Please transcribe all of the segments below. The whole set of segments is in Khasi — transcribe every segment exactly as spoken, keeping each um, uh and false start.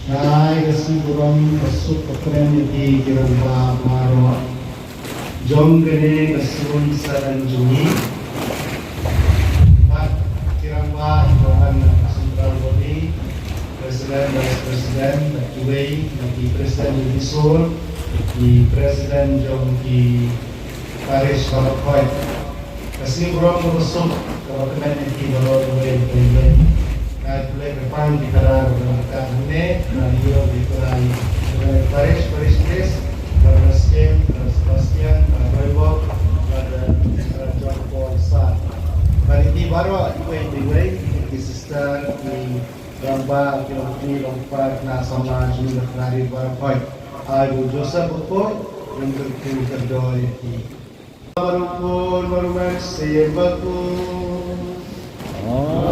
Nga ai ka sngi-burom ka suk ka kmen ïa phi ki rangbah baroh jong kane ka shnong Sadan jong ngi. Bad ki rangbah kiba wan na ka central body, president, vice president, bad kiwei na ki president jong ki sur, ki president jong ki parish baroh khoit. Ka sngi-burom kaba suk kaba kmen ïa phi baroh uwei pa uwei. Nga khublei kyrpang ïa ki para ba don ryngkat hangne, na liang ki para ki parish, parish priest, para Skem, para Sebastian, para Roybok, para, para John Paul Sar. Bad ïa phi baroh uwei pa uwei, ki sister, ki rangbah, ki longkmie longkpa, khynnah samla jong ngi na Kynrad baroh khoit. Ai u Joseph Bakhuid un kyrkhu kyrdoh ïa phi. Baroh khun, baroh mynsiem bakhuid. Amen.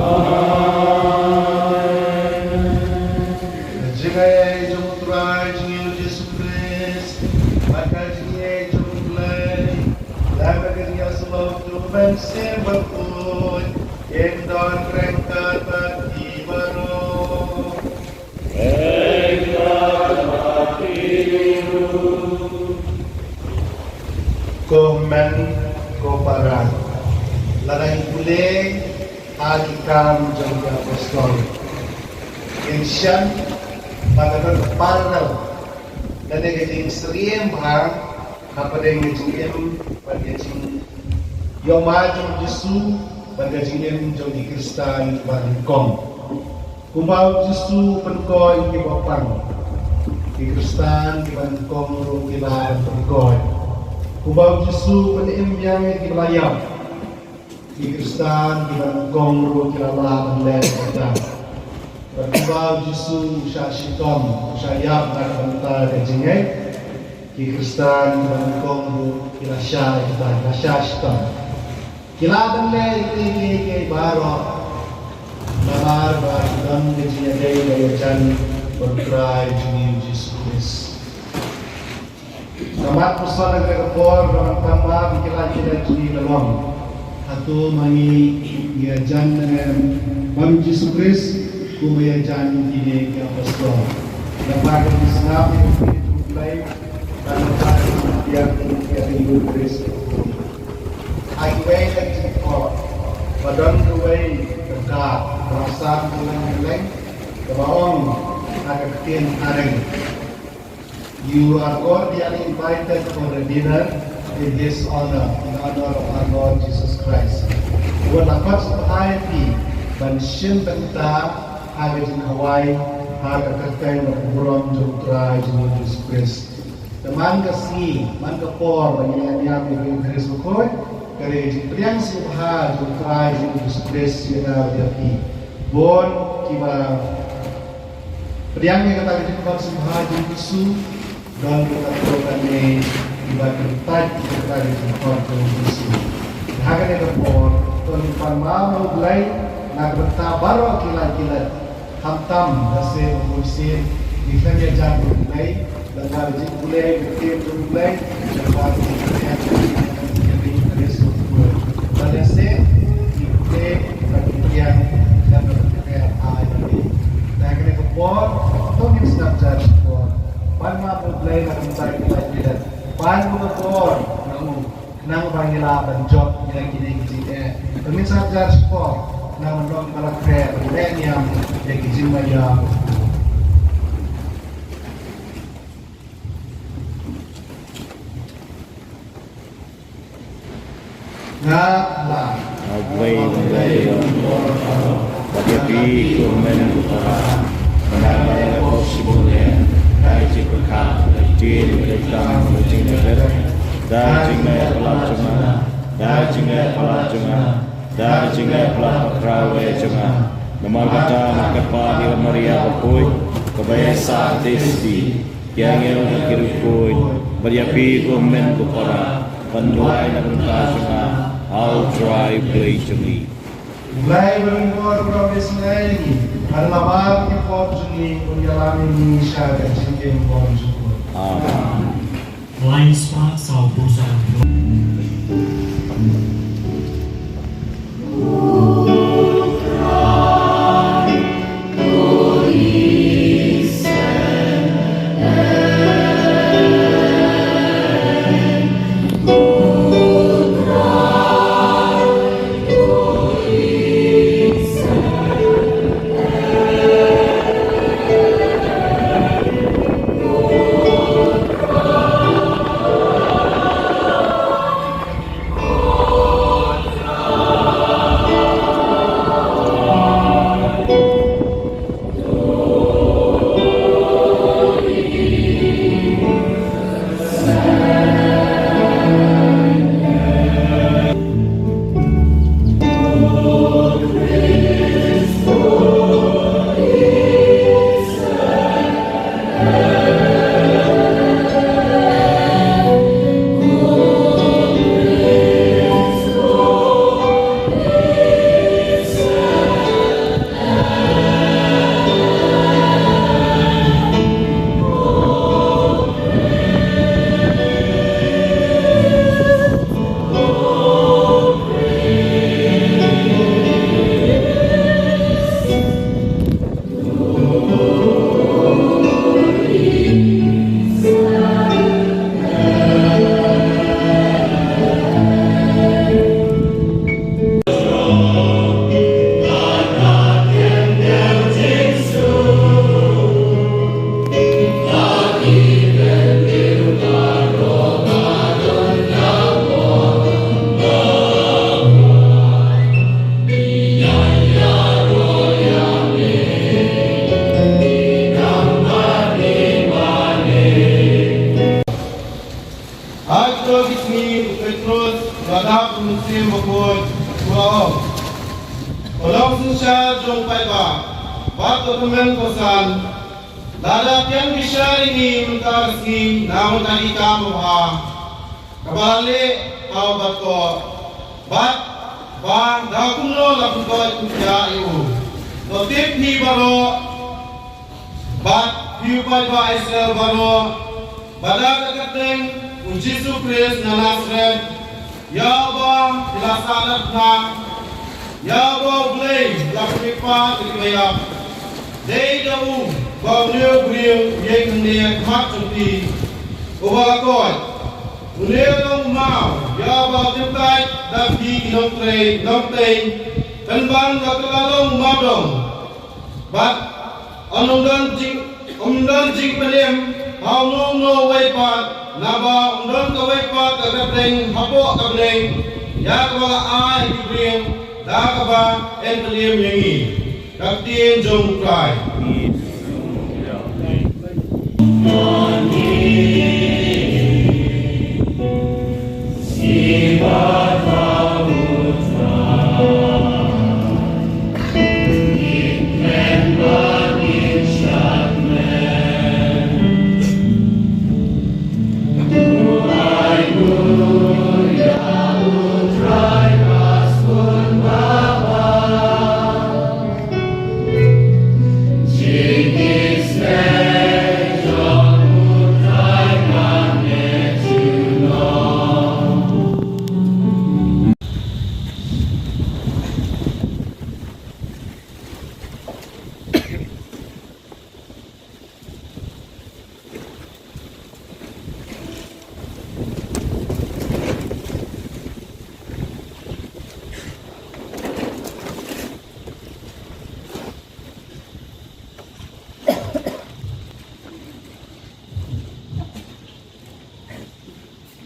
Ka jingaiei jong U Trai jong ngi U Jisu Khrist, bad ka jingïeit jong U Blei, bad ka jingïasyllok jong U Mynsiem Bakhuid, kin don ryngkat bad phi baroh. Ko hynmen ko para, lada ngi pule ha Ki Kam jong ki Apostol, ngin shem ba ka don ka parallel lane ka jingsyriem bha hapdeng ka jingim bad ka jingïoh mad jong U Jisu bad ka jingim jong ki Khristan kiba nyngkong. Kumba U Jisu u pynkhiah ïa kiba pang, ki Khristan kiba nyngkong ruh ki lah ban pynkhiah. Kumba U Jisu u pynim biang ïa kiba la ïap, ki Khristan kiba nyngkong ruh ki la lah ban leh kata. Bad kumba U Jisu u shah shitom, u shah ïap na ka bynta ka jingngeit, ki Khristan kiba nyngkong ruh ki la shah ïa kata, ki la shah shitom. Ki lah ban leh ïa kiei kiei baroh namar ba ki don ka jingïadei ba ïajan bad U Trai jong ngi U Jisu Khrist. Nga mad puson ha kane ka por ban pan map ïa ki lad ki leit jong ngi ka long, hato ma ngi ngi ïajan ne em bad U Jisu Khrist kumba ïajan ïa kine ki apostol? Namar ka jingsngap ïa ka kti jong U Blei, namar ka jingpdiang ïa ka kti jong U Khrist. Ha kiwei na ki jingthoh ba don kawei ka kad ba la sam kylleng kylleng kaba ong ha ka ktien Aramaic, "You are cordially invited for a dinner in his honor, in honor of our Lord Jesus Christ." Wat la khot sngewbha ïa phi ban shim bynta ha ka jingkhawai ha ka kyrteng bad ka burom jong U Trai jong ngi U Jisu Khrist. Te man ka sngi, man ka por ba ngi la niam ïa ka Eucharist bakhuid, ka dei ka jingpdiang sngewbha jong U Trai jong ngi U Jisu Khrist ïa nga bad ïa phi. Bun kiba pdiang ïa kata ka jingkhot sngewbha jong U Jisu, don kata ka rukom kane kiba kyntait ïa kata ka jingkhot jong U Jisu. Ha kane ka por, to ngin pan map na U Blei na ka bynta baroh ki lad ki leit. Khamtam da shisien ba bun sien ngi khlem ïajan bad U Blei, lada ngi pule ïa ka ktien jong U Blei, lada ngi pule ïa ka ktien jong U Blei, lada shisien ngi pule ïa ka ktien jong U Blei, lada ngi pule ïa ka ktien jong U Blei. Te ha kane ka por, to ngin sngap jar shipor. Pan map na U Blei na ka bynta ki lad ki leit. Pan map na ka por, na u Khnang ba ngi lah ban jop ïa kine ki jingeh. Te ngin sa jar shipor, khnang ban long kiba la khreh ban leh niam ïa ki jingmaïa. Nga la. Nga Blei, Blei. Bad ïa phi ko hynmen ko para, mynta nga la ïaleh bok shibun eh, da ka jingpyrkhat, da ka ktien, da ka kam, da ka jingïaleh, da ka jingïaleh palat jong nga, da ka jingïaleh palat jong nga, da ka jingïaleh palat bakhraw eh jong nga. Namar kata nga kyrpad ïa ka Maria bakhuid, kaba ïaisah ha ka Eucharist, ki angel bad ki riewkhuid, bad ïa phi ko hynmen ko para, ban duwai na ka bynta jong nga ha U Trai Blei jong ngi. Blei ba don bor u la pynshai ïa ngi, bad la bar ki pop jong ngi, un ïalam ïa ngi sha ka jingim bymjukut. Amen. Lai spah saw phew saw. Ha kito ki sngi u Petros u la dap u Mynsiem Bakhuid, u la ong: Ko nongsynshar jong u paidbah bad ko tymmen ko san, lada phi ïangbishar ïa ngi mynta ka sngi na bynta ki kam babha kaba la leh ha u bat koh, bad ba da kumno la pynkoit pynkhia ïa u, to tip hi baroh, bad phi u paidbah Israel baroh, ba da ka kyrteng u Jisu Khrist na Nasareth, ïa uba phi la sahnarphna, ïa uba U Blei u la kyrpad ïa kiba ïap. Dei da u ba une u briew u ïeng hangne ha khmat jong phi, uba la koit. Une u long u maw ïa uba u kyntait da phi ki nongtrei nongtei, pynban ba ka la long u mawdong. Bad ym don jing, ym don jingpynim ha uno uno uwei pat, naba ym don kawei pat ka kyrteng hapoh ka bneng ïa kaba la ai ha ki briew da kaba yn pynim ïa ngi. Ka ktien jong U Trai.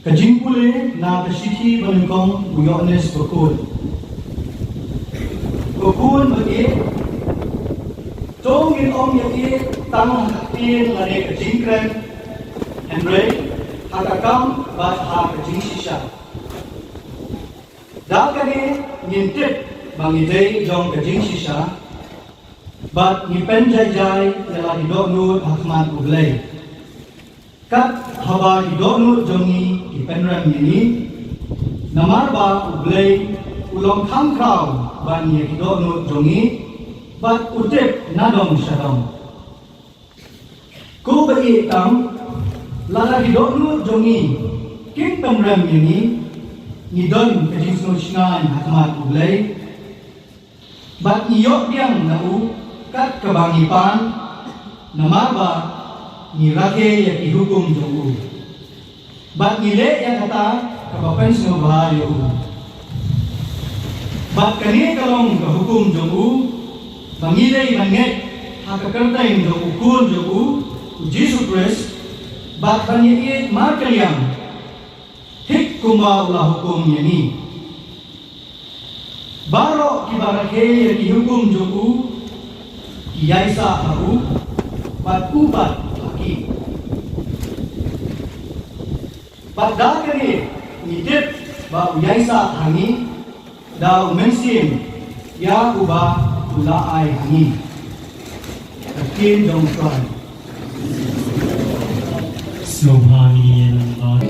Ka jingpule na ka shithi ba nyngkong u Ïoannis Bakhuid. Ko khun ba ïeit, to ngin ym ïaieit tang ha ka ktien lane ka jingkren, hynrei ha ka kam bad ha ka jingshisha. Da kane ngin tip ba ngi dei jong ka jingshisha, bad ngi pynjai jai ïa la ki dohnud ha khmat U Blei. Kat haba ki dohnud jong ngi ki pynrem ïa ngi, namar ba U Blei U long kham khraw ban ïa ki dohnud jong ngi, bad u tip na dong sha dong. Ko ba ïeit tam, lada ki dohnud jong ngi kin pynrem ïa ngi, ngi don ka jingsngewsngaiñ ha khmat U Blei, bad ngi ïoh pdiang na u kat kaba ngi pan, namar ba ngi rakhe ïa ki hukum jong u, bad ngi leh ïa kata kaba pynsngewbha ïa u. Bad kane ka long ka hukum jong u, ba ngi dei ban ngeit ha ka kyrteng jong u Khun jong u, u Jisu Khrist, bad ban ïaieit markylliang, thik kumba u la hukum ïa ngi. Baroh kiba rakhe ïa ki hukum jong u, ki ïaisah ha u, bad u pat ha ki. Bad da kane ngi tip ba u ïaisah ha ngi, da u Mynsiem ïa uba u la ai ha ngi. Ka ktien jong U Trai. Sngewbha ngin ïa nang.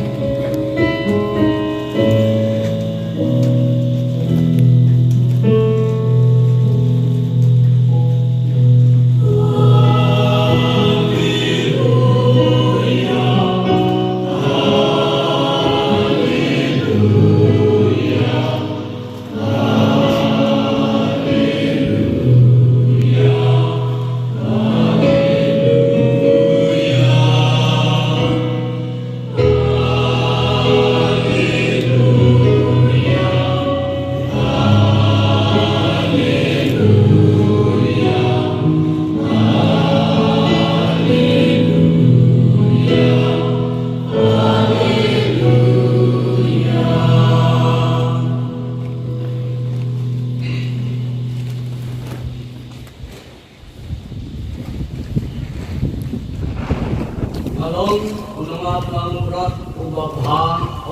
Nga long u nongap langbrot uba bha,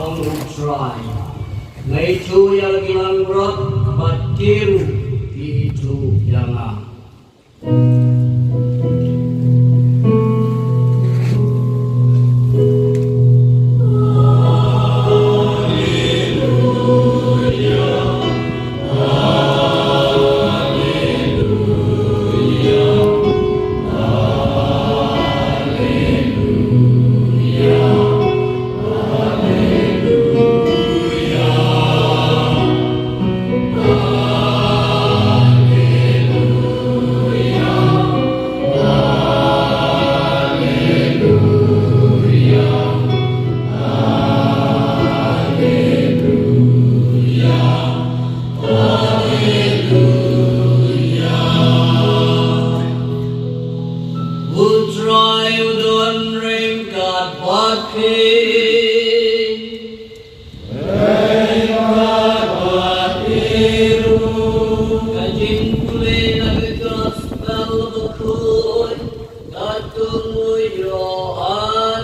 ong U Trai. Nga ithuh ïa la ki langbrot, bad ki ruh ki ithuh ïa nga. U Trai u don ryngkat bad phi. Ka jingpule na ka Gospel bakhuid katkum u Ïoannis.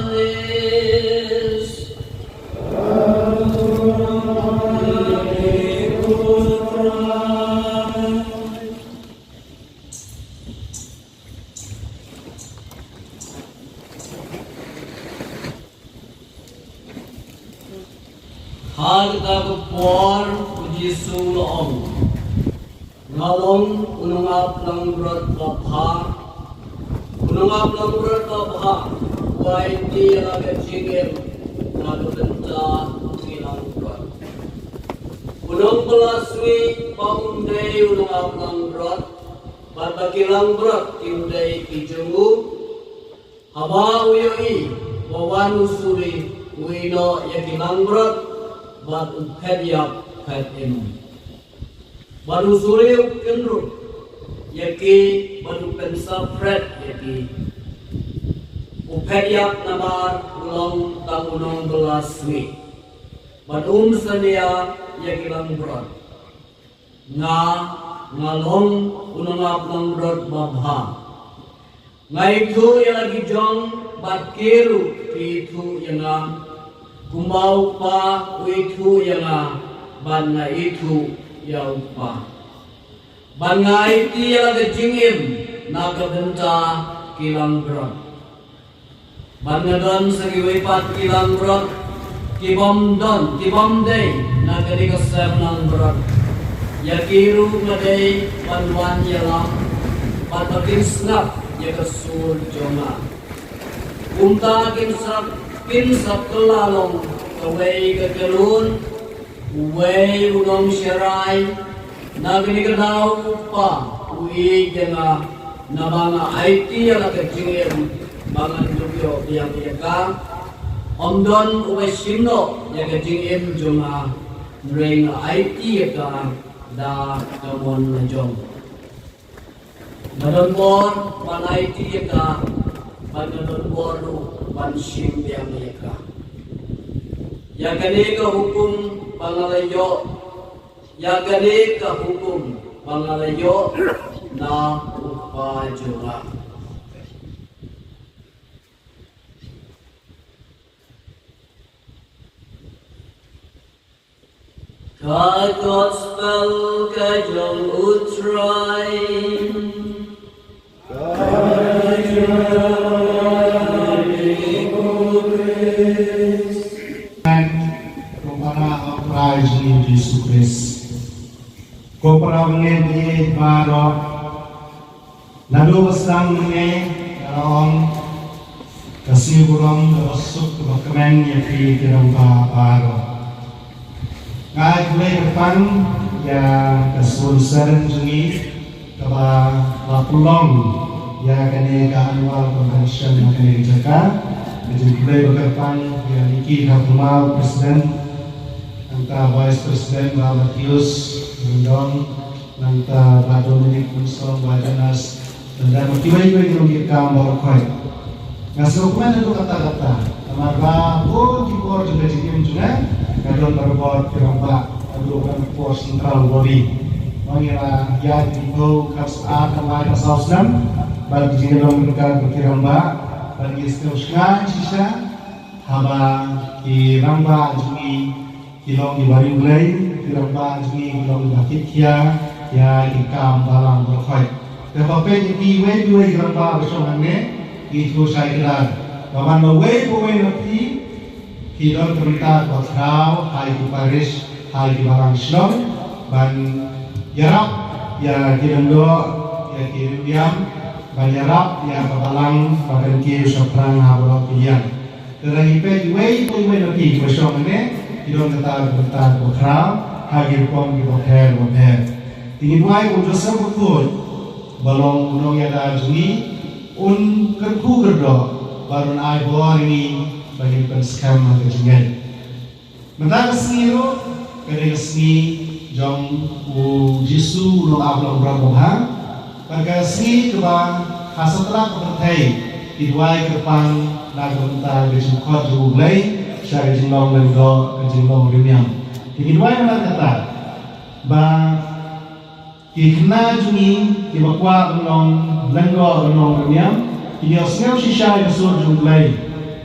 Ha kata ka por u Jisu u la ong, nga long u nongap langbrot ba bha, u nongap langbrot ba bha, u aiti ïa la ka jingim na ka bynta ki langbrot. U nongbylla sngi ba um dei u nongap langbrot, bad ba ki langbrot kim dei ki jong u, haba u ïohi ba wan u suri, u ïehnoh ïa ki langbrot, bad u phet ïap phet im. Bad u suri u kynrup ïa ki, bad u pynsaphred ïa ki. U phet ïap namar u long tang u nongbylla sngi, bad um synñia ïa ki langbrot. Nga, nga long u nongap langbrot ba bha. Nga ithuh ïa la ki jong, bad ki ruh ki ithuh ïa nga. Kumba u Kpa u ithuh ïa nga, bad nga ithuh ïa u Kpa. Bad nga aiti ïa la ka jingim na ka bynta ki langbrot. Bad nga don sa kiwei pat ki langbrot, ki bym don, ki bym dei na kane ka sem langbrot. Ïa ki ruh nga dei ban wan ïalam bad ba kin sngap ïa ka sur jong nga. Kumta kin sa kin sa kylla long kawei ka kynhun, uwei u nongsharai. Na kane ka daw u kpa u ïeit ïa nga, naba nga aiti ïa la ka jingim ba ngan ïoh biang ïa ka. Ym don uba shim noh ïa ka jingim jong nga, hynrei nga aiti ïa ka da ka mon la jong. Nga don bor ban aiti ïa ka, bad nga don bor ruh ban shim biang ïa ka. Ïa kane ka hukum ba nga la ïoh, ïa kane ka hukum ba nga la ïoh na u Kpa jong nga. Ka Gospel ka jong U Trai. Ko para u Trai jong ngi Jisu Khrist. Ko para bangeit baroh. Naduh ba sdang mynne nga la ong ka sngi burom kaba suk kaba kmen ïa phi ki rangbah baroh. Nga ai khublei kyrpang ïa ka Seiñ Seren jong ngi kaba la pynlong ïa kane ka annual convention ha kane ka jaka. Ka jingkhublei ba kyrpang ïa Nicky Kharkongma, President, nangta Vice President Bah Mathius Lyngdoh, nangta Bah Dominic Mynsong, Bah Jonas, nangta bad kiwei kiwei ki nongkitkam baroh khoit. Nga sngewkmen haduh katta katta namar ba bun ki por jong ka jingim jong nga nga don bad ki rangbah haduh ban por central body. Ngi la ïaid ki por khatsan ar khatlai khatsaw snem bad ki jingïadon ryngkat bad ki rangbah bad ngi sngew shngaiñ shisha haba ki rangbah jong ngi ki long kiba riewblei, ki rangbah jong ngi ki long kiba kitkhia ïa ki kam balang baroh khoit. Te haba peit ïa kiwei kiwei ki rangbah ba shong hangne, ngi ïathuh shai kdar ba man lawei pa wei na phi ki don ka bynta kaba khraw ha ki parish, ha ki balang shnong ban ïarap ïa ki lyngdoh, ïa ki riewniam, ban ïarap ïa ka balang ba kan kiew shaphrang ha baroh ki liang. Te lada ngi peit iwei pa iwei na phi kiba shong hangne, ki don kata ka bynta kaba khraw ha ki rukom kiba pher ba pher. Te ngi duwai ba u Joseph Bakhuid ba long u nongïada jong ngi un kyrkhu kyrdoh bad un ai bor ïa ngi ba ngin pynskhem ha ka jingngeit. Mynta ka sngi ruh ka dei ka sngi jong u Jisu u nongap nongbrot babha. Bad ka sngi kaba ha satlak ka pyrthei ki duwai kyrpang na ka bynta ka jingkhot jong U Blei sha ka jinglong lyngdoh, ka jinglong riewniam. Te ki duwai mynta kata ba ki khynnah jong ngi kiba kwah ban long lyngdoh, ban long riewniam, kin ïohsngew shisha ïa ka sur jong U Blei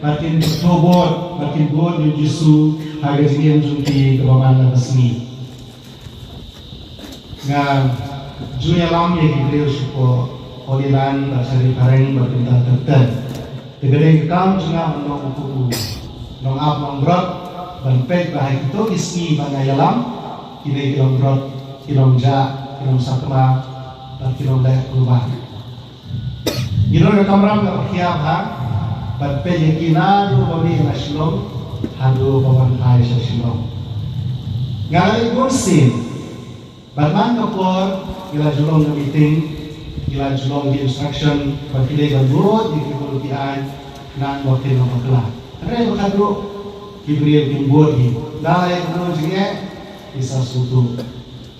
bad kin kynthoh bud, bad kin bud ïa u Jisu ha ka jingim jong ki kaba man la ka sngi. Nga ju ïalam ïa ki briew sha ka Holy Land bad sha ri phareng bad kumta ter ter. Te ka dei ka kam jong nga ban long u nongap nongbrot ban peit ba ha kito ki sngi ba nga ïalam, kine ki long brot, ki long jah, ki long sakma bad ki long leh kulmar. Ngi don ka kamram kaba khia bha ban peit ïa ki naduh ba mih na Shillong haduh ba wan phai sha Shillong. Nga la leit bun sien. Bad man ka por ngi la ju long ka meeting, ngi la ju long ki instruction ba ki dei ban bud ïa ki briew ki aiñ nang ba kin ym bakla. Hynrei ba khadduh ki briew kim bud hi. La ïa ka jingeh ki sa sngewthuh.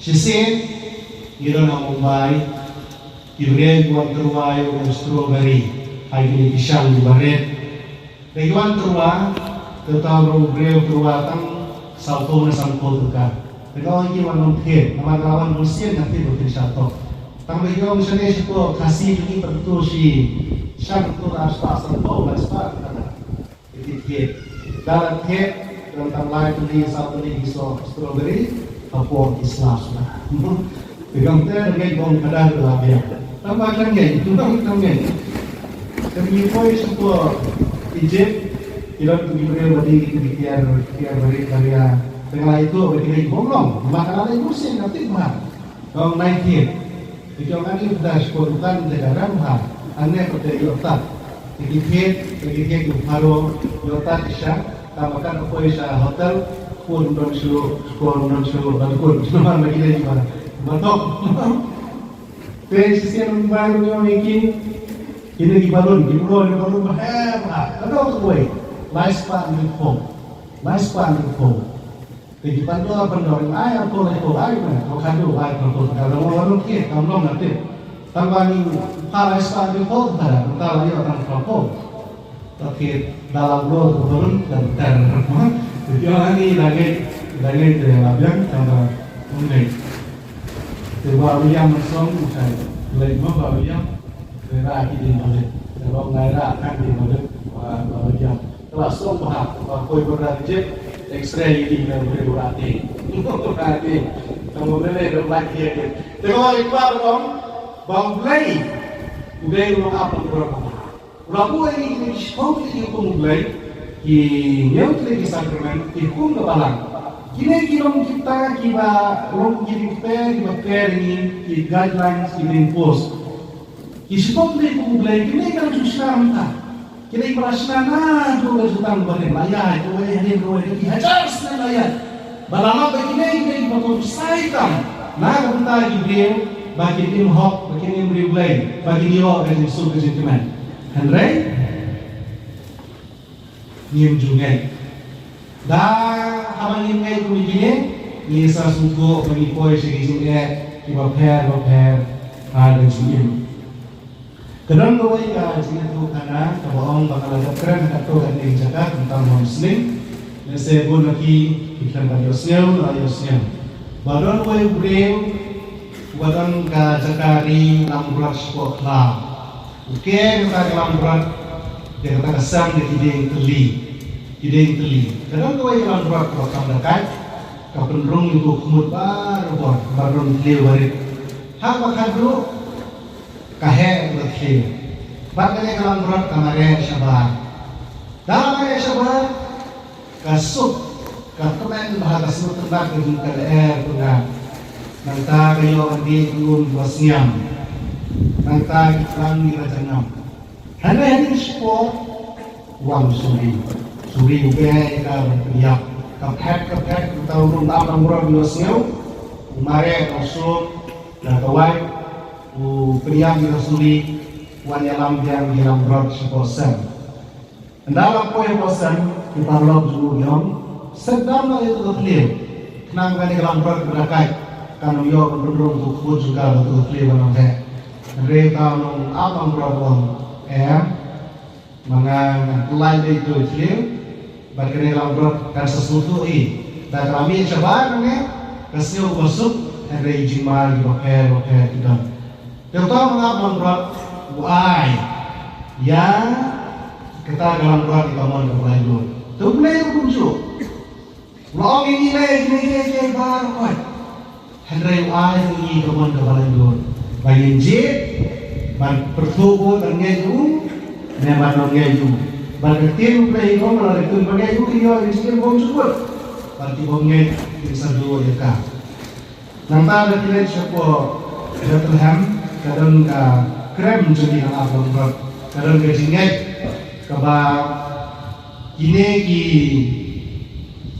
Shisien ngi don ha Mumbai, ki briew ki wan tyrwa ïa u strawberry ha kine ki shang kiba rit. Te ki wan tyrwa, te uta u briew u tyrwa tang sawphew ne sanphew tyngka. Te nga ong ïa ki, wan nym thied, namar la wan bun sien nga thied ba phin shah tok. Tang ba ki ong shane shapoh Khasi jong ngi pat to shi shan to ar spah sanphew, lai spah tyngka. Te ki thied. La la thied, don tang lai tylli saw tylli ki soh strawberry hapoh ki sla sla. Te kam te, tang ngeit ba ong ka dei la biang. Tang ba tang ngeit, tang tang ngeit. Te ngi poi sha ka Egypt, ki don ki briew ba dei ki tiar, tiar barit baria. Te nga la ïathuh ba ki dei ki bym long, namar ka la dei bun sien ka tip bha. Kong nineteen. Ki jong ani pda shipor rukan te ka ram ha. Ane ko te yo ta. Te ki phet, te ki phet u pharo yo ta ki sha. Tama kan ko sha hotel. Kun don shu, kun don shu, ban kun. Cuma ma ki dei ma. Ma tok. Te shisien ba ru yo ni ki. Kini ki balun, ki balun, ki balun ba he ba. Ka dok ko. Lifespan ni ko. Lifespan ni ko. Te ki pandor, pandor, ai, am ko, ai, ko, ai, ko, ko, kadu, ai, ko, ko, kadu, mo, mo, ki, kam long na te. Tang ba ni, pa, ai, spa, ni, ko, kadu, ta, ni, tang, ko, ko. Ta, ki, dalam lo, ko, ko, dan, dan, mo. Te, ki, ani, lagi, lagi, te, labiang, tang ba, ni. Te, ba, William, song, sai, lagi, mo, ba, William, te, ra, ki, ding, balik. Te, lo, ngai, ra, kan, ding, balik, ba, ba, William. Ka la sngewbha ba poi ba da jep X-ray ïa ki na briew ba ati. Ba ati. Ka mo mele da ba ki ïa ki. Te ka wari ba ong ba U Blei. U Blei u ap ong ba. U la buh ïa ki ki shong ki kum U Blei. Ki ñiew ki sakrament ki kum ka balang. Kine ki long kita kiba long ki ring pher kiba pher ïa ki guidelines ki ring post. Ki shong ki kum U Blei kine ka long ki shong ta. Kine ki ba la shna na jong ka jutang ba rim la ïaid, kawei hadien kawei, ki hajar snem la ïaid. Ba la lap ba kine, kine ki ba kongsan tam na ka bynta ki briew, ba kin im hok, ba kin im riewblei, ba kin ïoh ka jingsuk ka jingkmen. Hynrei ngim ju ngeit. Da haba ngim ngeit kum kine, ngi sa sngewthuh ba ngi poi sha ki jingeh kiba pher bapher ha ka jingim. Ka don kawei ka jingïathuhkhana kaba ong ba nga la dep kren ha kato ka jaka khamtam ha u sning. Lehse bun na phi ki khlem pat ïohsngew, la ïohsngew. Ba don uwei u briew uba don ka jaka ri langbrot shapoh khlaw. U kiew kata ka langbrot, kata ka sem da ki dieng tylli. Ki dieng tylli. Ka don kawei ka langbrot kaba kham da kait, ka pynrung ïa u khmut barabor, ba don thliew barit. Ha kaba khatduh, ka heh ba thliew. Bad kane ka langbrot ka mareh shabar. Da la mareh shabar, ka suk, ka kmen bha, ka suk tynbat ka jong ka lyer pyngan. Nangta ka ïoh ban dih ki um ba sniam. Nangta ki klang ki ba jangam. Hynrei hadien shipor wan suri. Suri u beh ïa ka ban pynïap. Ka phet ka phet uta u nongap langbrot u ïohsngew. U mareh ka suk na ka wait. U pynïap ïa ka suri, wan ïalam biang ïa langbrot shapoh sem. Ynda la poi hapoh sem, ki paralok jong u ki ong, set dam noh ïa uto u thliew. Khnang ba kane ka langbrot kaba da kait kan ym ïoh ban pynrung ïa u khmut jong ka ba uto u thliew ban ym heh. Hynrei uta u nongap langbrot u ong, em, ma nga ngan pyllait ïa uto u thliew. Bad kane ka langbrot kan sa sngewthuh hi. Da ka la mih shabar hangne, ka sngew kaba suk, hynrei jingma kiba pher bapher ki don. Te uta u nongap langbrot u ai ïa kata ka langbrot ïa ka mon kaba laitluid. Te U Blei u kumjuh. U la ong ïa ngi lei, ïa ngi lei, ïa ngi baroh. Hynrei u ai ïa ngi ka mon kaba laitluid. Ba ngin jied ban pyrthuh bad ban ngeit ïa u, ne ban ym ngeit ïa u. Bad ka ktien U Blei ka ong ba lada ki ktien ba ngeit ïa u kin ïoh ïa ka jingim bymjukut. Bad ki bym ngeit kin sa duh ïa ka. Nangta da ki leit shapoh Bethlehem, ka don ka krem jong ki nongap langbrot, ka don ka jingngeit kaba kine ki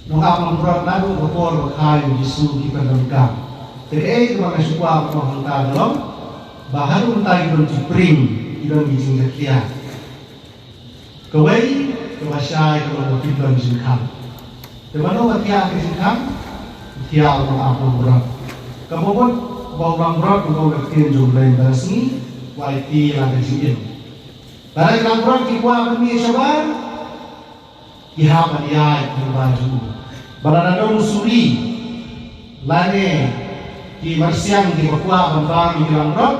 nongap langbrot naduh ka por ba kha ïa u Jisu ki pyndonkam. Te kaei kaba nga shu kwah ban ong hangta ka long ba haduh mynta ki don ki pring, ki don ki jingjakhlia. Kawei kaba shai ka long ba kim don jingkhang. Te mano ba thiah ka jingkhang? Thiah u nongap langbrot. Kaba mut ba u langbrot u long ka ktien jong U Blei ba la sngi, u aiti ïa la ka jingim. Lada ki langbrot ki kwah ban mih shabar, ki hap ban ïaid lyngba jong u. Ba lada don suri lane ki myrsiang kiba kwah ban bam ïa ki langbrot,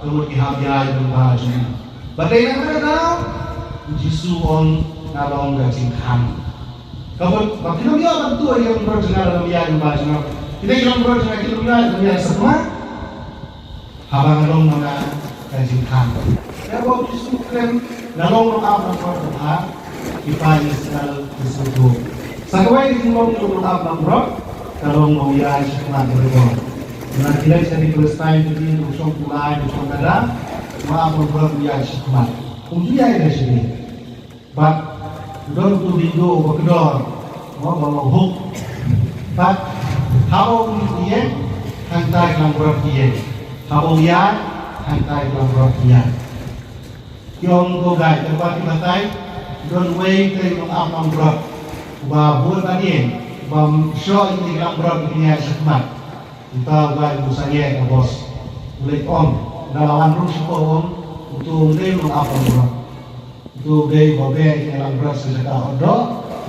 ka mut ki hap ïaid lyngba jong u. Bad dei na kata ka daw u Jisu u ong, nga long ka jingkhang. Ka mut ba phin ym ïoh ban tuh ïa ki langbrot jong nga lada ym ïaid lyngba jong nga. Kine ki langbrot jong nga kin ym ïaid ban ïaid sakma. Haba nga long ma nga ka jingkhang. Ïa ba u Jisu u kren, nga long nongap langbrot ba bha, ki paid Israel ki sngewthuh. Sa kawei ka jinglong jong u nongap langbrot ka long ba u ïaid shakhmat barabor. Na ki leit sha ki Palestine ki dei u shong u lai u shong u dada. Ba ap Nongbrot u ïaid shakhmat. Um ju ïaid lehse. Bad u don utu u diengduh uba kordor. Mo ba long hook. Bad haba u ïeng hangtai ka langbrot ka ïeng. Haba u ïaid hangtai ka langbrot ka ïaid. Ki ong ko guide, ki ba ki batai, don uwei u nongap langbrot uba bud ba dien, uba shoh ïa ki langbrot ki ïaid shakhmat. Uta u guide u sangeh ka bos. U leit ong, da la wan rung sha ko ong, utu u dei u nongap langbrot. Utu u dei uba beh ïa ki langbrot sha jaka ot doh,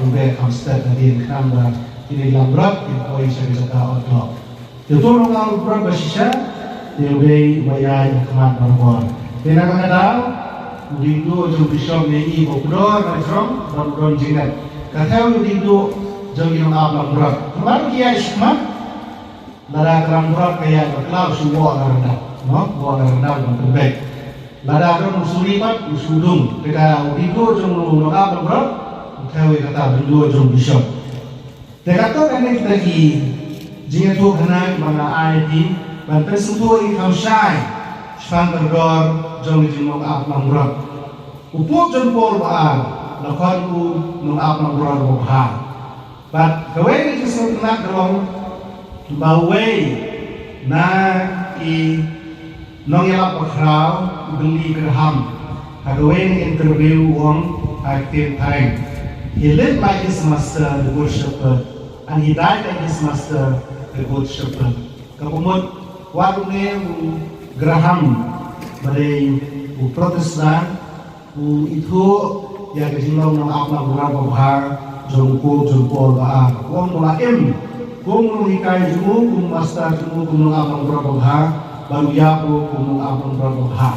u beh kham stet hadien khnang ba kine ki langbrot kin poi sha jaka ot doh. Te utu u nongap langbrot ba shisha, te u dei uba ïaid ha khmat barabor. Te na kata ka daw, u diengduh jong u bishop ne i ba u kordor na jrong, bad u don jingngeit. Ka thew u diengduh jong ki nongap langbrot. Namar ki ïaid shakhmat, lada ka langbrot ka ïaid bakla u shu wok na ryndang, no? Wok na ryndang ban pynbeit. Lada don u suri pat u shu dung. Te ka u diengduh jong u nongap langbrot, u thew ïa kata u diengduh jong u bishop. Te katto katne kita ki jingïathuhkhana kiba nga ai ïa phi ban pynsngewthuh ïa ki kham shai shaphang ka kordor jong ka jinglong ap langbrot. U Pope John Paul ba ar la khot u nongap langbrot uba bha. Bad kawei na ki jingsngewtynnat ka long ba uwei na ki nongïalap bakhraw u Billy Graham, ha kawei na interview u ong ha ka ktien phareng, "He lived like his master, the good shepherd, and he died like his master, the good shepherd." Kaba mut wat une u Graham ba dei u Protestant, u ithuh ïa ka jinglong nongap langbrot ba bha jong u Pope John Paul ba ar. U ong ba la im kum u nonghikai jong u, kum u master jong u, kum u nongap langbrot ba bha, bad u ïap ruh kum u nongap langbrot ba bha.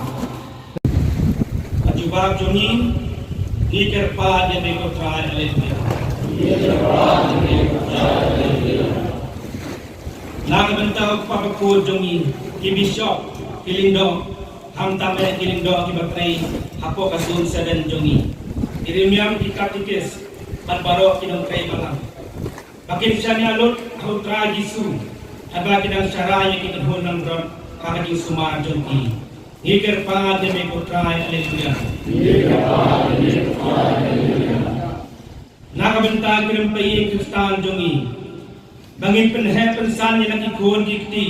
Ka jubab jong ngi, ngi kyrpad ïa me ko Trai, haleluya. Na ka bynta u kpa bakhuid jong ngi, ki bishop, ki lyngdoh, khamtam eh ki lyngdoh kiba trei hapoh ka zone seven jong ngi, ki riewniam, ki katekis bad baroh ki nongtrei balang, ba kin shaniah lut ha u Trai Jisu haba ki dang sharai ïa ki kynhun langbrot ha ka jingsumar jong ki. Ngi kyrpad ïa me ko Trai, haleluya. Na ka bynta ki rympei Khristan jong ngi, ba ngin pynheh pynsan ïa la ki khun ki kti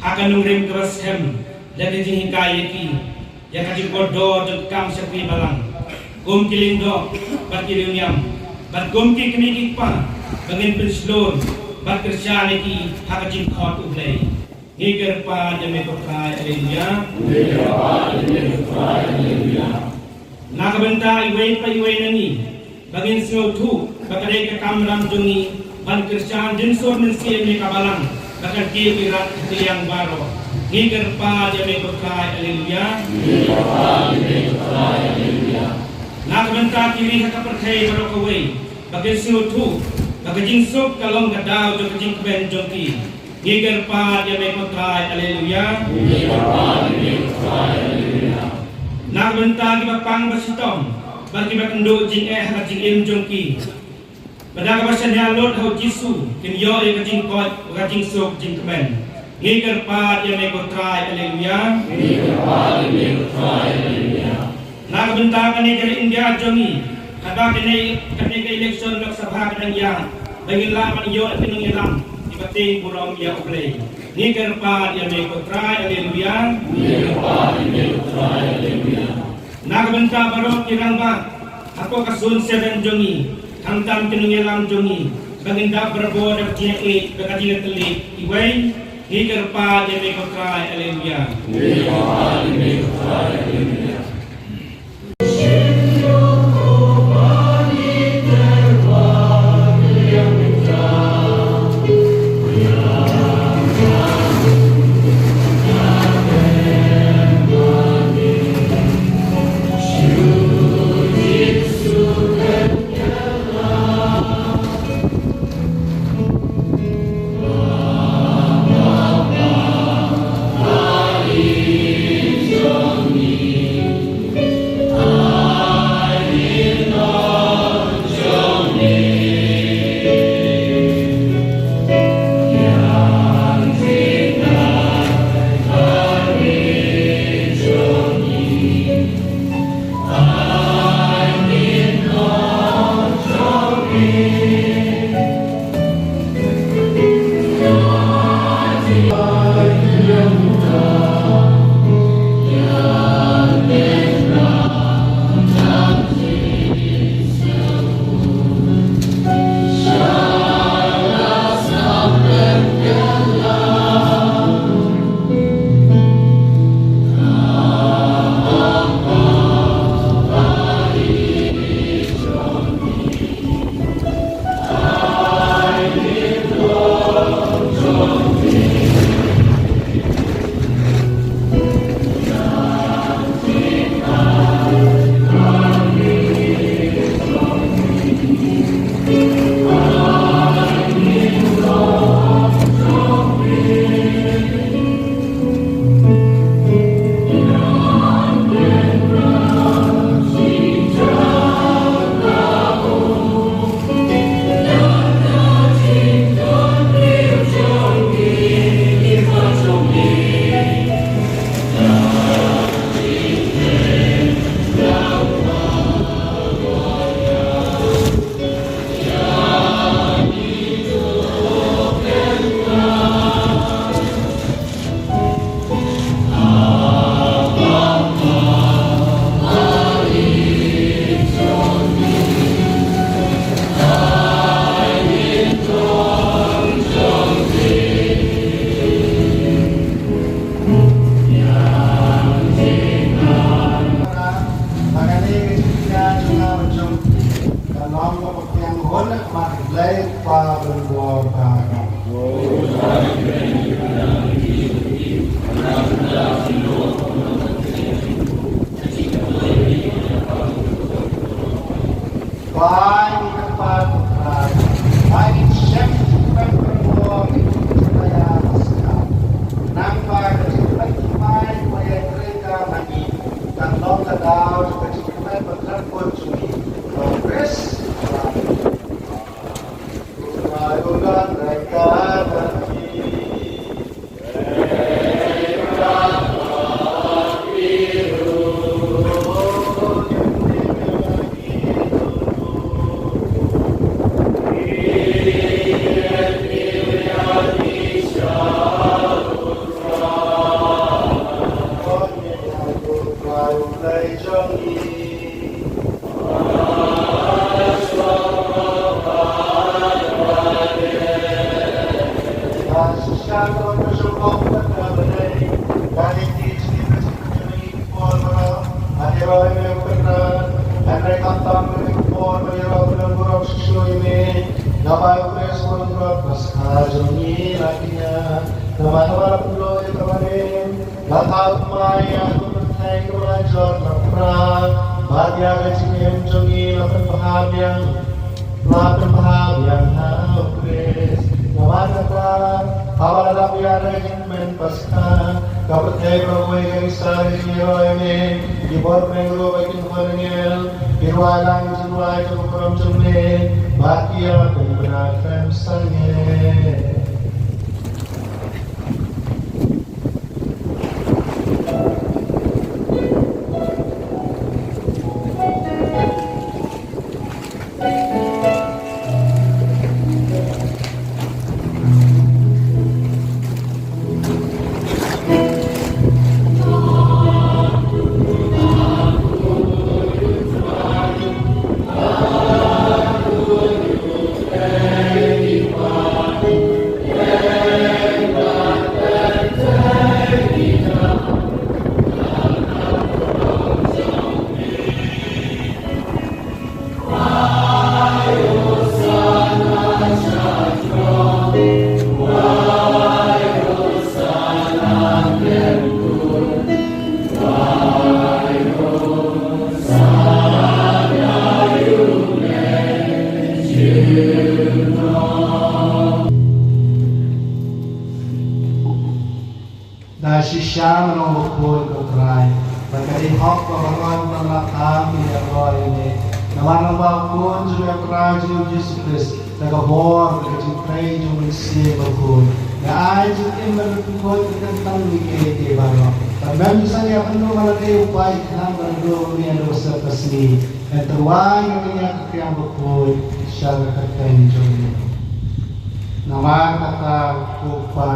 ha ka nongrim kaba skhem da ka jinghikai ïa ki ïa ka jingkordor jong ka kam shakri balang, kum ki lyngdoh bad ki riewniam, bad kum ki kmie ki kpa, ba ngin pynshlur bad kyrshan ïa ki ha ka jingkhot U Blei. Ngi kyrpad ïa me ko Trai, haleluya. Ngi kyrpad ïa me ko Trai, haleluya. Na ka bynta iwei pa iwei na ngi, ba ngin sngewthuh ba ka dei ka kamram jong ngi ban kyrshan jingsur mynsiem ïa ka balang ba kan kiew irat ha ka liang baroh. Ngi kyrpad ïa me ko Trai, haleluya. Ngi kyrpad ïa me ko Trai, haleluya. Na ka bynta ki ri ha ka pyrthei baroh kawei, ba kin sngewthuh ba ka jingsuk ka long ka daw jong ka jingkmen jong ki. Ngi kyrpad ïa me ko Trai, haleluya. Ngi kyrpad ïa me ko Trai, haleluya. Na ka bynta kiba pang ba shitom bad kiba kynduh jingeh ha ka jingim jong ki, ba da kaba shaniah lut ha U Jisu kin ïoh ïa ka jingkoit bad ka jingsuk jingkmen. Ngi kyrpad ïa me ko Trai, haleluya. Ngi kyrpad ïa me ko Trai, haleluya. Na ka bynta kane ka ri India jong ngi, haba kane, kane ka election Lok Sabha ka dang ïaid, ba ngin lah ban ïoh ïa ki nongïalam kiba tieng burom ïa U Blei. Ngi kyrpad ïa me ko Trai, haleluya. Ngi kyrpad ïa me ko Trai, haleluya. Na ka bynta baroh ki rangbah hapoh ka zone seven jong ngi, khamtam ki nongïalam jong ngi, ba ngin dap barabor da ka jingïaid bad ka jingïatylli iwei. Ngi kyrpad ïa me ko Trai, haleluya. Ngi kyrpad ïa me ko Trai, haleluya. Bai ngi kyrpad, Trai. Bai ngi shem jingkmen kyrpad, ngi kyrpad ïa ka Paskha. Nang ba ka jingkmen jingmai ba ïa trei ka ma ngi kan long ka daw jong ka jingkmen ba kyrpad jong ngi. Long Khrist. Trai u don reka ma ngi. Namar ka ba la pynlong ïa ka barim, la thaw ma ïa ka pyrthei kaba la jot la pra, bad ïa ka jingim jong ngi la pynbha biang, la pynbha biang ha u Khrist. Namar kata, haba la dap ïa ka jingkmen Paskha, ka pyrthei baroh kawei ka risa ka jingïaroh ïa me, ki bor bneng ruh bad ki nongpynngel ki rwai lang ka jingrwai jong ka burom jong me, bad ki ïa pynbna khlem sangeh. Da shisha ma nongbakhuid ko Trai, ba ka dei hok ba baroh ngi ban lap tam ban ïaroh ïa me. Namar nang ba u Khun jong me Trai jong ngi u Jisu Khrist, da ka bor da ka jingtrei jong u Mynsiem Bakhuid, nga ai jingim ban pynkhuid ban kyntang ïa kiei kiei baroh. Bad mem ju sangeh ban ïoh ban lade u paid khnang ban ïoh ban ïa u sep ka sngi. Hynrei tyrwa ïa kane ka kynja bakhuid sha ka kyrteng jong me. Namar kata ko Kpa,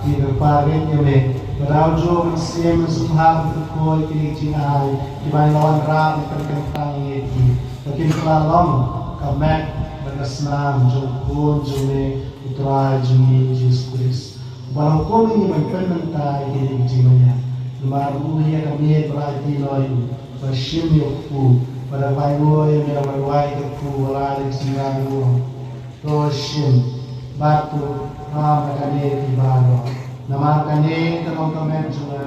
ngi kyrpad ïa me, ba da u juh u Mynsiem Bakhuid ban pynkhuid kine ki jingai, kiba ngi la wanrah ban pynkyntang ïa ki, ba kin kylla long ka met bad ka snam jong u Khun jong me, u Trai jong ngi Jisu Khrist. Ba la hukum ïa ngi ban pynmynta ïa kine ki jingmaya. Namar u ïa ka miet ba la aiti noh ïa u, ba shim ïa u kpu, ba da bai ruh ïa me, ba rwai ïa u kpu, ba la ïa ki jingmaya ruh. To shim bad to khrah na kane ki baroh. Namar kane ka long ka met jong nga,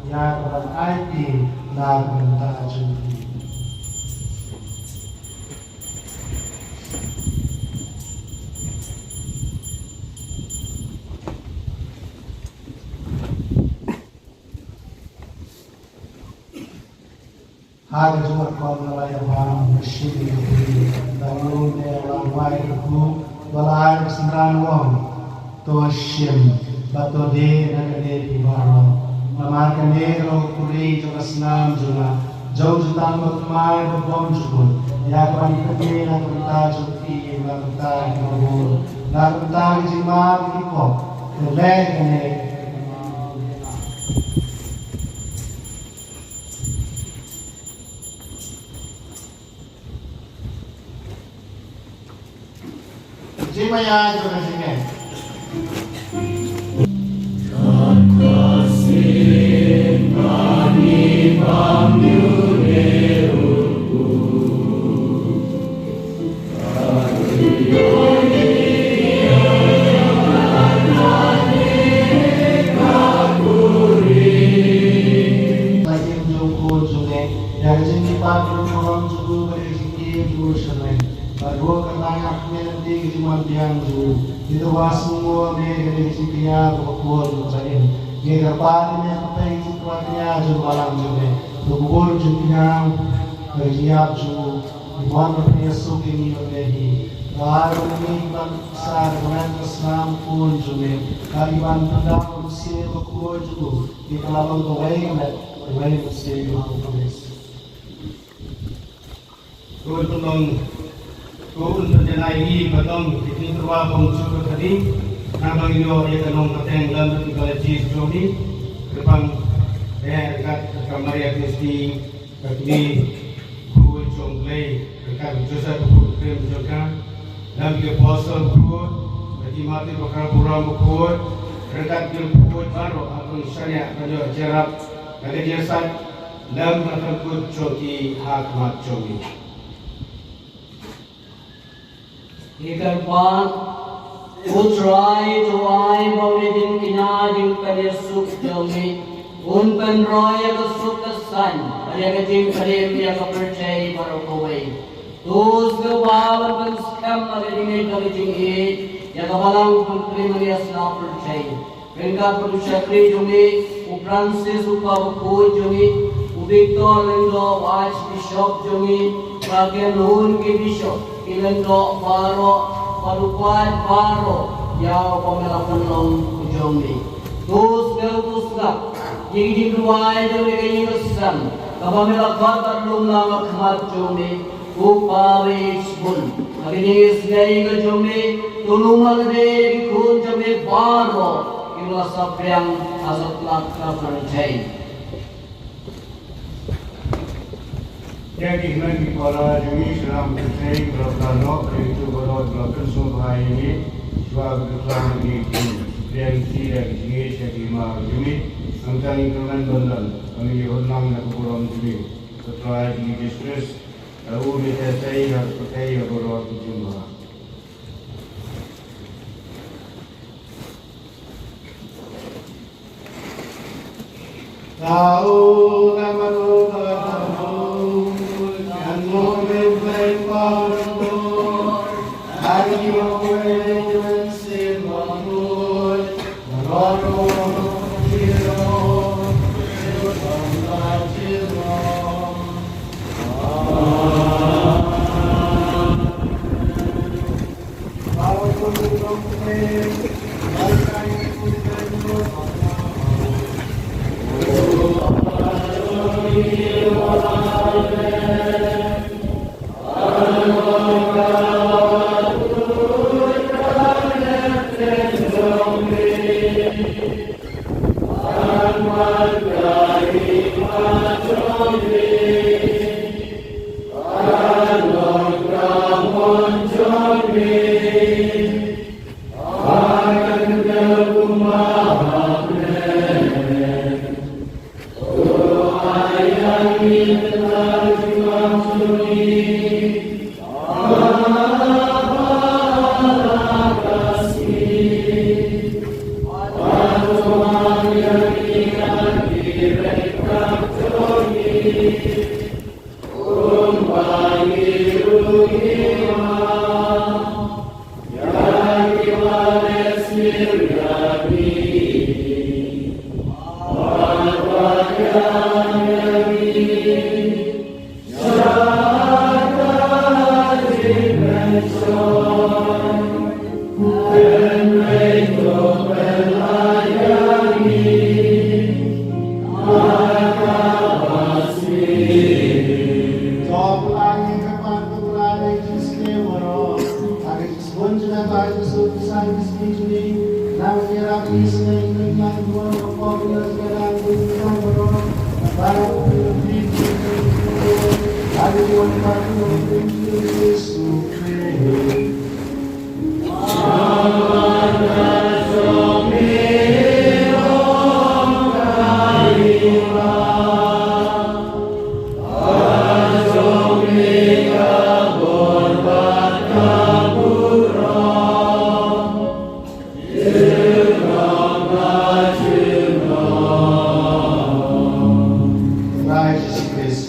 ïa ka ban aiti na ka bynta jong phi. Ha ka juh ka por nga la ïa bam ka shim ïa ka khuri, da u ne u la wai ka kpu, ba la ai ka synran u ong, to shim bad to die na kane phi baroh. Namar kane ka long ka khuri jong ka snam jong nga, jong jutang bathymmai babymjukut, ïa kaba ngi pynmih na ka bynta jong phi, na ka bynta ki babun, na ka bynta ka jingma ki pop. To leh kane. Jingmaya jong ka jingeh. Ka jingim jong u Khun jong me, ïa ka jingkyrpad jong u Khun jong u, bad ïa ka jingim jong u Shynrang. Bad ruh kata nga kmen ïa ka jingwan biang jong u. Ngi tyrwa sngewbha ïa kane ka jingkñia kaba khuid jong u Trai. Ngi kyrpad ïa me ban peit ïa ka jingkñia jong u Balang jong me. To kubur jingkñia, ka jingïap jong u. Ngi mon ban pynïasuk ïa ngi bad me hi. Ba ruh ngi ban sa da ka met ka snam khun jong me. Ba ngi ban pyndap ïa ka mynsiem bakhuid jong u. Ngi kylla ban kawei ka met, kawei ka mynsiem jong u Khrist. Ko un pynlong, ko un pynjanai ïa ngi ban long ki jingtyrwa ba ym jur ka khading, naba ngin ïoh ïa ka nongpynteng lem bad ki kala jong ngi, kyrpang eh ryngkat ka Maria Theisotti, ka kmie bakhuid jong U Blei, ryngkat u Joseph bakhuid, u Krim jong ka, lem ki apostol bakhuid, bad ki martir bakra burom bakhuid, ryngkat ki bakhuid baroh, ha ka shaniah ban ïoh jingïarap na ka jingïasaid lem bad ka kut jong ki ha khmat jong ngi. Ngi kyrpad, ko Trai, to ai ba une u jingkñia jingpynïasuk jong ngi un pynroi ïa ka suk ka saiñ bad ïa ka jingpynim ïa ka pyrthei baroh kawei. To sngewbha ban pynskhem ha ka jingngeit bad ka jingïeit ïa ka Balang Kynrad Maria Shnong Pyrthei. Ryngkat bad u shakri jong ngi, u Francis u kpa bakhuid jong ngi, u Victor Lyngdoh u Archbishop jong ngi, bad ki khun ki bishop, ki lyngdoh baroh, bad u paid baroh, ïa uba me la pynlong u jong ngi. To sngap, to sngap ïa ki jingduwai jong ngi, ka ïing ka sem kaba me la khot bad lum lang ha khmat jong ngi. Ko Pa ba ïeit shibun, ha ka jingïasnei ka jong me, to lum lade ïa ki khun jong me baroh kiba la saphriang ha satlak ka pyrthei. Ïa ki hynmen ki para jong ngi sha ram pyrthei ba la phla noh, ïa kito baroh ba la pynsngewbha ïa ngi, shuwa ba ka klam ka jingïakhun, pdiang shi da ka jingïeit sha ki hima jong ngi. Nangta ngin kyrmen ban don, ba ngin ïoh lang na ka burom jong ngi. Ka Trai jong ngi Jisu Khrist. Trai Jisu Khrist.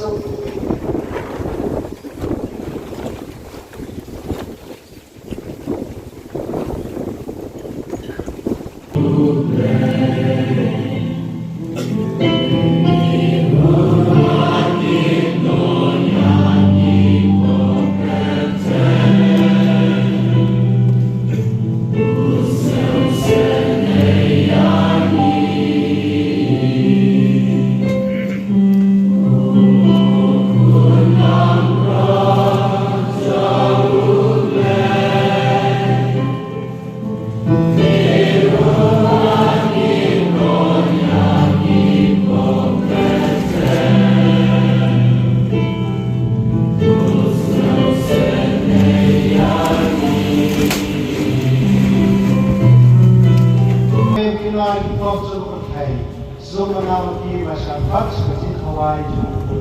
suk. Ki la ki pop jong ka pyrthei. Sum na ki ba shan pat ka jingkhawai jong u.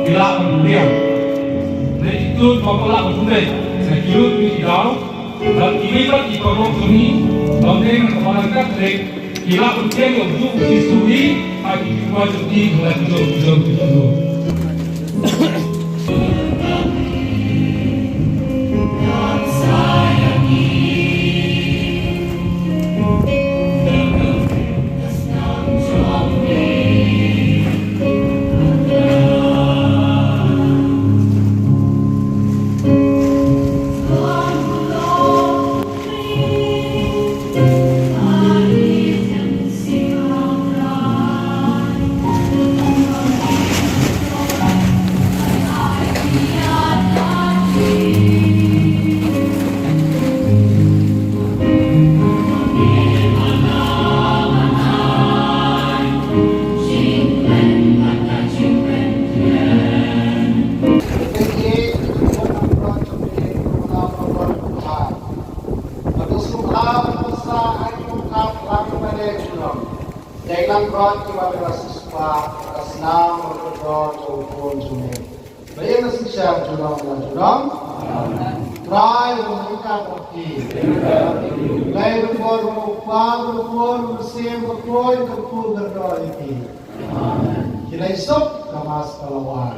Ki la ban liang. Ne ki tut ba pala ba tunde. Ne ki lut ki daw. Dan ki lipat ki paralok jong ngi. Ban dei na ka balang Katholik. Ki la ban liang ïa u Jisu hi. Ha ki jingkwah jong ki, ha ki jong ki jong ki jong. Dei lang rot ki wan ka sispah, ka snam, ka dor, ka ukun, jong me. Ba ïa ka shisha, junom la junom. Trai, ba ïa ka bapti. Lai ba bor, ba u pa, ba u pun, ba u siem, ba u pun, ba u pun, ba u dor, ïa ki. Ki lai suk, ka mas ka la wai.